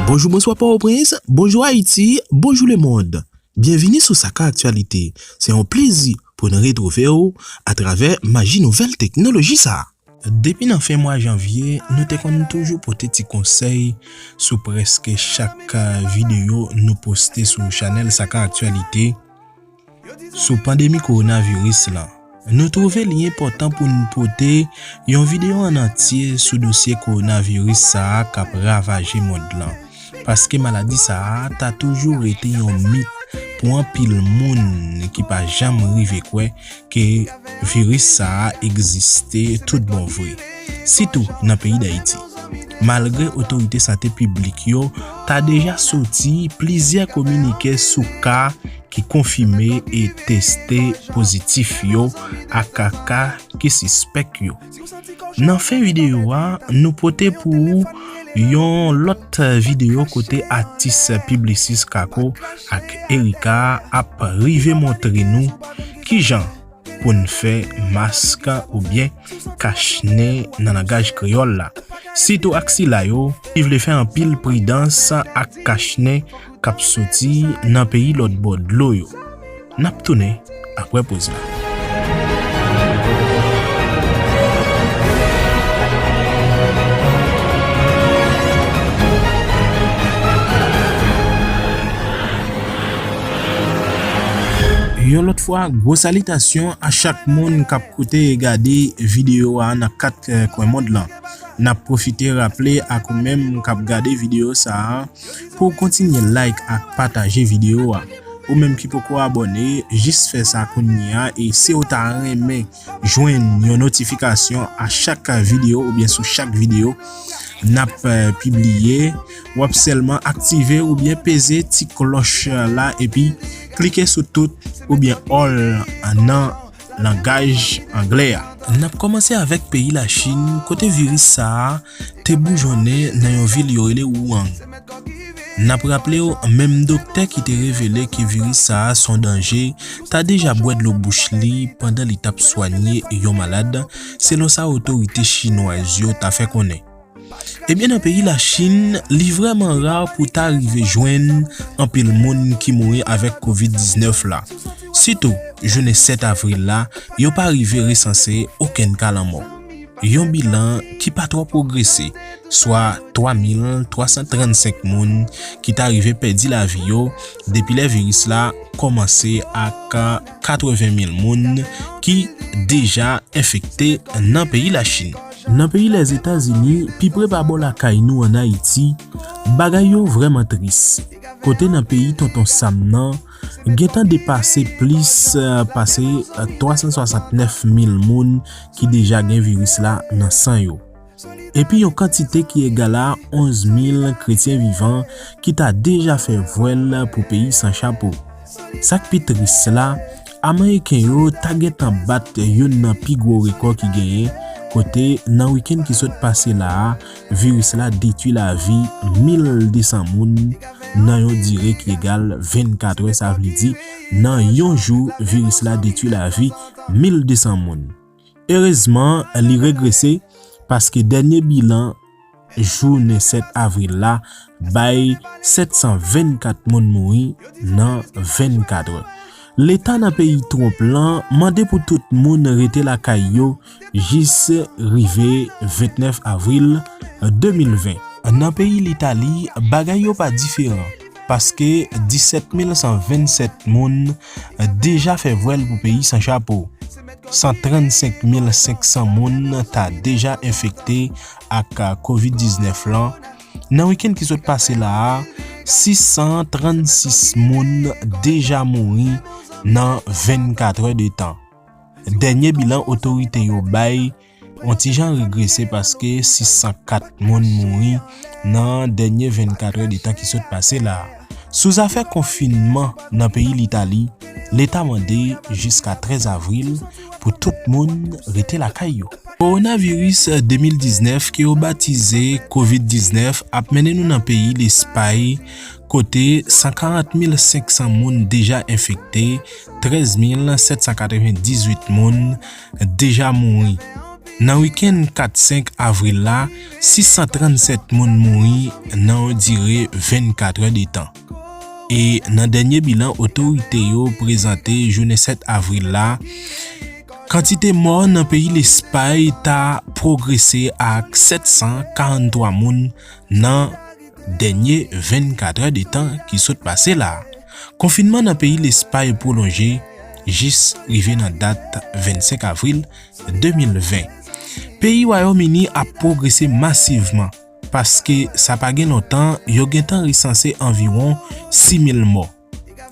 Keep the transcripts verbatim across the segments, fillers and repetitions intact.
Bonjou, bonswa Pòtoprens, bonjou Ayiti, bonjou lemonn. Byenvini sou Saka Aktyalite. Se yon plezi pou n retwouve w atravè maji nouvèl teknoloji sa a. Depi nan fen mwa janvye, nou te konn toujou pote ti konsèy sou prèske chak, eh, videyo nou poste sou chanèl Saka Aktyalite sou pandemi kowonaviris lan. Nou twouve li enpòtan pou n pote yon videyo an antye sou dosye kowonaviris sa a k ap ravaje mond lan. Paske maladi sa a ta toujou rete yon mit pou anpil moun ki pa janm rive kwè ke viris sa a egziste tout bon vre, sitou nan peyi Dayiti. Malgre otorite sante piblik yo ta deja soti plizyè kominike sou ka ki konfime e teste pozitif yo ak ka ki sispèk yo. Nan fen videyo a, nou pote pou ou yon lòt videyo kote atis piblisis Kako ak Erika ap rive montre nou kijan pou n fè mask oubyen kachnen nan langaj kreyòl la, sitou ak sila yo ki vle fè anpil pridans ak kachnen k ap soti nan peyi lòt bò dlo yo. N ap tounen apre poz la. Yon lòt fwa, gwo salitasyon a chak moun k ap koute e gade videyo a nan kat, eh, kwen mond lan. N ap pwofite raple ak ou menm k ap gade videyo sa a pou w kontinye like ak pataje videyo a. Ou menm ki poko abòne, jis fè sa kounye a, e si w ta renmen jwenn yon notifikasyon a chak videyo oubyen sou chak videyo n ap, eh, pibliye, w ap sèlman aktive oubyen peze ti klòch la epi klike sou tout oubyen all nan langaj anglè a. N ap kòmanse avèk peyi Lachin, kote viris sa a te boujonnen nan yon vil yo rele Wuhan. N ap raple w, menm doktè ki te revele ke viris sa a se yon danje, ta deja bwè dlo bouch li pandan li t ap swanye yon malad, selon sa otorite chinwaz yo ta fè konnen. Ebyen, nan peyi Lachin, li vrèman ra pou ta rive jwenn anpil moun ki mouri avèk kovid diznèf la. Sitou, jounen sèt avril la, yo pa rive resanse okenn ka lanmò. Yon bilan ki pa twò pwogrese, swa twa mil twa san trannsenk moun ki ta rive pèdi lavi yo depi lè viris la kòmanse ak katreven mil moun ki deja enfekte nan peyi Lachin. Nan peyi Lèzetazini, pi pre pa bò lakay nou ann Ayiti, bagay yo vrèman tris. Kote nan peyi Tonton Sam nan, gentan depase plis, eh, pase, eh, twa san swasantnèf mil moun ki deja gen viris la nan san yo. Epi yon kantite ki egal a onz mil kretyen vivan ki ta deja fè vwèl pou peyi san chapo. Sa k pi tris la, Ameriken yo ta gentan bat youn nan pi gwo rekò ki genyen, kote nan wikenn ki sot pase la a, viris la detwi lavi mil de san moun nan yon dire ki egal vennkat è, sa vle di, nan yon jou, viris la detwi lavi mil de san moun. Erezman, li regrese, paske dènye bilan jounen sèt avril la bay sèt san vennkat moun mouri nan vennkat è. Leta nan peyi Trump lan mande pou tout moun rete lakay yo jis rive vennèf avril de mil ven. Nan peyi Litali, bagay yo pa diferan, paske disèt mil san vennsèt moun deja fè vwèl pou peyi san chapo. San trannsenk mil senk san moun ta deja enfekte ak kovid diznèf lan. Nan wikenn ki sot pase la a, sis san trannsis moun deja mouri nan vennkat è de tan. Dènye bilan otorite yo bay on ti jan regrese, paske sis san kat moun mouri nan dènye vennkat è de tan ki sot pase la a. Sou zafè konfinman nan peyi Litali, Leta mande jiska trèz avril pou tout moun rete lakay yo. Kowonaviris de mil diznèf, ke yo batize kovid diznèf, ap mennen nou nan peyi Lespay, kote san karant mil senk san moun deja enfekte, trèz mil sèt san katrevendizuit moun deja mouri. Nan wikenn kat senk avril la, sis san trannsèt moun mouri nan yon dire vennkat è de tan. E nan dènye bilan otorite yo prezante jounen sèt avril la, kantite mò nan peyi Lespay ta pwogrese ak sèt san karanntwa moun nan dènye vennkat è de tan ki sot pase la. Konfinman nan peyi Lespay pwolonje jis rive nan dat vennsenk avril de mil ven. Peyi Wayòm Ini ap pwogrese masivman, paske sa pa gen lontan yo gentan resanse anviwon sis mil mò.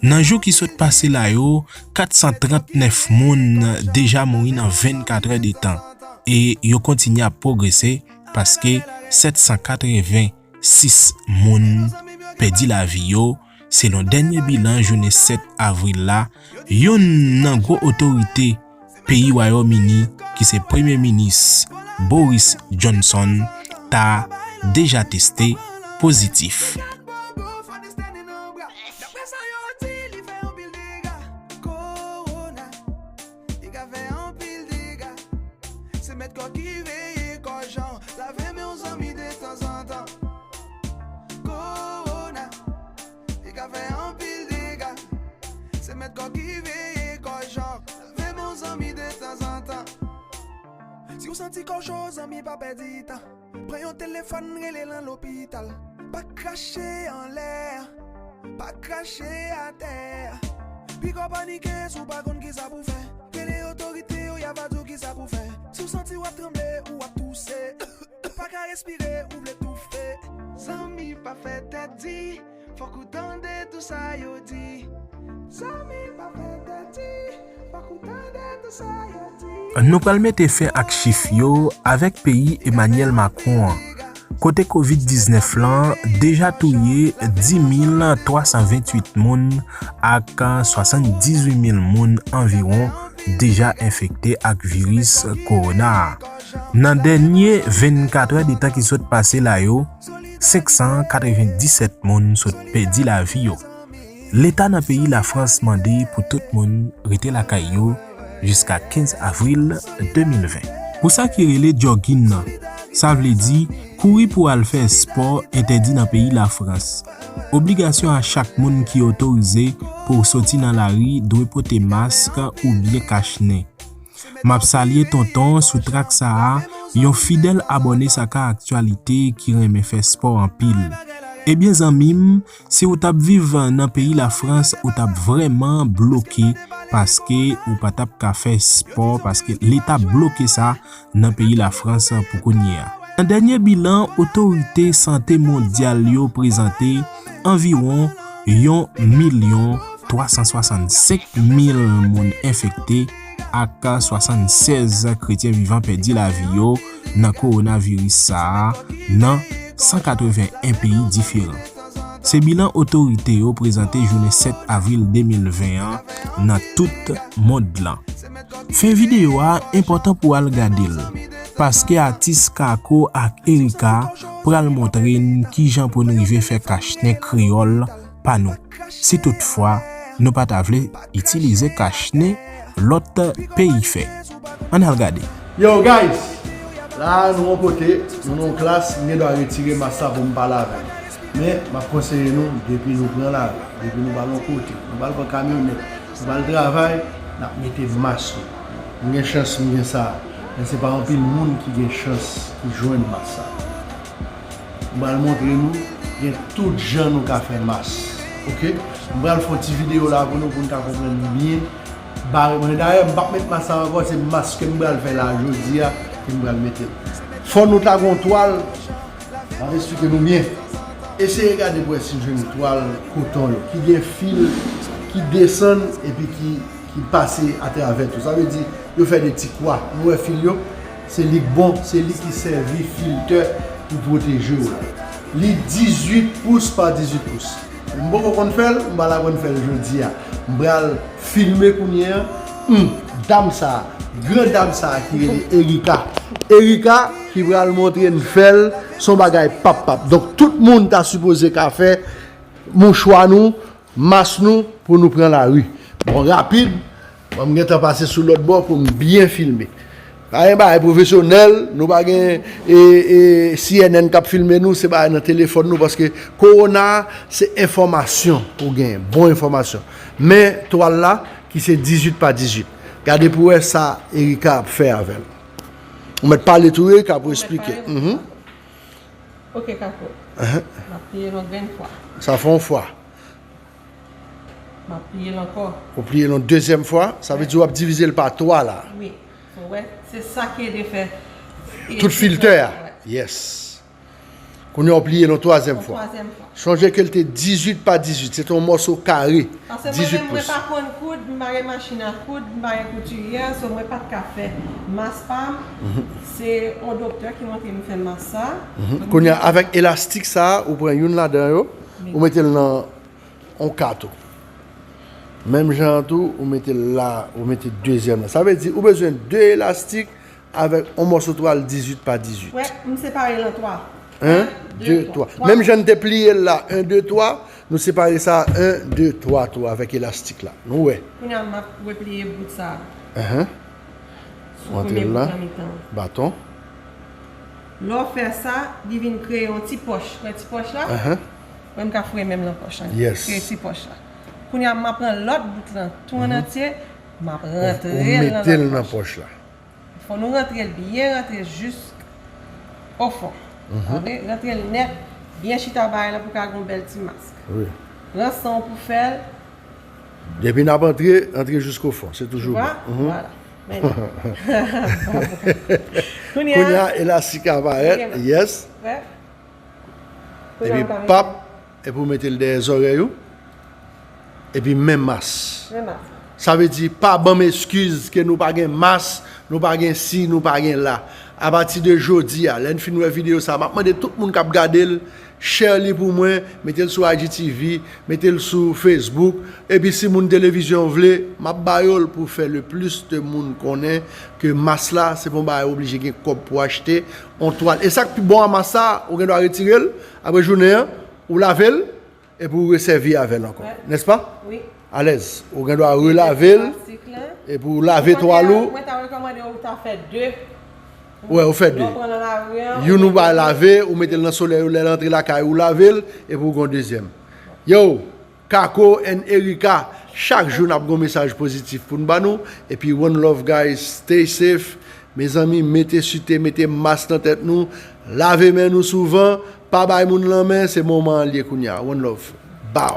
Nan jou ki sot pase la yo, kat san trannèf moun deja mouri nan vennkat è de tan, e yo kontinye ap pwogrese, paske sèt san katreven sis moun pèdi lavi yo, selon dènye bilan jounen sèt avril la, youn nan gwo otorite peyi Wayòm Ini, ki se Premye Minis Boris Johnson, ta deja teste pozitif. Li ka fè anpil dega. Se mèt kò ki veye kò jan. Lave men w zanmi detanzantan. Kowona, li ka fè anpil dega. Se mèt kò ki veye kò jan. Lave men w zanmi detanzantan. Si w santi kò cho, zanmi, pa pèdi tan. Pran yon telefòn, rele nan lopital. Pa krache anlè, pa krache atè. Piko panike si w pa konn kisa pou fè. Rele otorite yo, y a va di w kisa pou fè. Si w santi w ap tranble, ou ap touse, ou pa ka respire, ou vle toufe. Zanmi, pa fè tèt di. Fòk ou tande tou sa yo di. Zanmi, pa fè tèt di. Fòk ou tande tou sa yo di. Nou pral mete fen ak chif yo avèk peyi Emmanuel Macron an, kote kovid diznèf lan deja touye dis mil twa san venntuit moun ak swasanndizuit mil moun anviwon deja enfekte ak viris kowona a. Nan dènye vennkat è de tan ki sot pase la yo, senk san katrevenndisèt moun sot pèdi lavi yo. Leta nan peyi Lafrans mande pou tout moun rete lakay yo jiska kenz avril de mil ven. Pou sa ki rele jogging nan, sa vle di kouri pou al fè espò, entèdi nan peyi Lafrans. Obligasyon a chak moun ki otorize pou w soti nan lari dwe pote mask oubyen kach nen. M ap salye Tonton sou trak sa a, yon fidèl abòne Saka Aktyalite ki renmen fè espò anpil. Ebyen zanmi m, si w t ap viv nan peyi Lafrans, ou t ap vrèman bloke, paske ou pa t ap ka fè espò, paske leta bloke sa nan peyi Lafrans pou kounye a. Nan dènye bilan otorite sante mondyal yo prezante, anviwon yon milyon twa san swasannsenk mil moun enfekte ak swasannsèz kretyen vivan pèdi lavi yo nan kowonaviris sa a nan san katreven en peyi diferan. Se bilan otorite yo prezante jounen sèt avril de mil ven an nan tout mond lan. Fen videyo a enpòtan pou w al gade l, paske atis Kako ak Erika pral montre n kijan pou n rive fè kachnen kreyòl pa nou, si toutfwa nou pa ta vle itilize kachnen lòt peyi fè. Ann al gade. Yo, guys! La a, nou yon kote, nou nan yon klas, m gen dwa retire mas la pou m pale avè nou. Men, m ap konseye nou, depi nou pran lari, depi nou pral yon kote, nou pral pran kamyonèt, nou pral travay, n ap mete mas nou. M gen chans, m gen sa. Men se pa anpil moun ki gen chans ki jwenn mas sa. M pral montre nou, gen tout jan nou ka fè mas. Oke? M pral fè yon ti videyo la pou nou, pou n ka konprann byen. Bare mwen. Dayè, m p ap met mas sa ankò, se mas ke m pral fè la jodi a, ke m pral mete l. Fò nou ta gon twal, m ap esplike nou byen. Eseye gade pou wè si w jwenn twal koton yo, ki gen fil, ki desann, epi ki, ki pase atravè tou. Sa vle di, yo fè de ti kwa. Nou wè fil yo, se li k bon, se li ki sèvi filtè pou pwoteje w la. Li dizuit pous pa dizuit pous. M poko konn fè l, m pral aprann fè l jodi a. M pral filme kounye a. Hmm, dam sa a, gran dam sa a ki rele Erika. Erika ki pral montre n fè l, se yon bagay pap pap. Donk, tout moun ta sipoze ka fè mouchwa nou, mas nou, pou nou pran lari. Bon, rapid, bon, m gentan pase sou lòt bò pou m byen filme. Pa gen bagay pwofesyonèl, nou pa gen e, e, C N N k ap filme nou, se bagay nan telefòn nou, paske kowona se enfòmasyon ou genyen, bon enfòmasyon. Men twal la, ki se dizuit pa dizuit. Gade pou wè sa Erika ap fè avè l. Ou mèt pale tou, Erika, pou eksplike. Mhm. Ok, Kako. Ahan. M ap pliye l yon grenn fwa. Sa fè yon fwa. M ap pliye l ankò. Ou pliye l yon dezyèm fwa, sa vle di w ap divize l pa twa la. Wi. So, wè, se sa ki ede fè. Tout filtè a. Yes. Kounye a w pliye l yon twazyèm fwa. Yon twazyèm fwa. Sonje ke l te dizuit pa dizuit, se te yon mòso kare. Paske mwen menm, mwen pa konn koud, m pa gen machin a koud, m pa gen koutiryè, so mwen pa t ka fè mas pa m. Se yon doktè ki montre m fè mas sa. Kounye a, avèk elastik sa a, ou pran youn ladan yo, ou mete l nan yon ka tou. Menm jan an tou, ou mete l la, ou mete dezyèm la. Sa vle di, ou bezwen de elastik avèk yon mòso twal dizuit pa dizuit. Wè, m separe l an twa. En, de, twa. Menm jan n te pliye l la, en, de, twa, nou separe sa, en, de, twa tou avèk elastik la. Nou wè. Kounye a, m ap repliye bout sa a. Ahan. Sou premye bout nan mitan. Baton. Lè w fè sa, li vin kreye yon ti pòch. Wè ti pòch la? Ahan. Wè m ka foure men m nan pòch la. Yes. Kreye ti pòch la. Kounye a, m ap pran lòt bout lan, tou an antye, m ap rantre l nan lòt pòch la. Fò nou rantre l byen rantre jis o fon. Tande? Rantre l nèt, byen chita bagay la pou ka gen yon bèl ti mask. Wi. Pran san w pou fè l. Depi n ap antre, antre jisko fon. Se toujou bon. Vwa-, vwala. Men. Kounye a, elastik a parèt. Yes. Prè? Epi pap, epi w mete l dèyè zòrèy ou. Epi men mas. Men mas. Sa vle di, pa ban m eskiz ke nou pa gen mas, nou pa gen si, nou pa gen la. Apati de jodi a, lè n fin wè videyo sa, m ap mande tout moun k ap gade l, share li pou mwen, mete l sou I G T V, mete l sou Facebook. Epi si moun televizyon vle, m ap ba yo l pou fè le plis de moun konnen ke mas la, se pa yon bagay w oblije gen kòb pou achte. On twal. E sa k pi bon a mas sa, ou gen dwa retire l, apre jounen an, ou lave l, epi w resèvi avè l ankò. Nèspa? Wi. Alèz. Ou gen dwa relave l, epi w lave twal ou. Mwen ta rekòmande w ta fè de. Wè, ou fè de. Lè w pran nan lari an, youn ou pa lave, ou mete l nan solèy ou, lè l antre lakay ou lave l, epi w gen yon dezyèm. Yo, Kako and Erika, chak jou n ap gen yon mesaj pozitif pou n ba nou, epi one love guys, stay safe, mezanmi, mete site, mete mas nan tèt nou, lave men nou souvan, pa bay moun lanmen, se moman an l ye kounye a, one love, bow.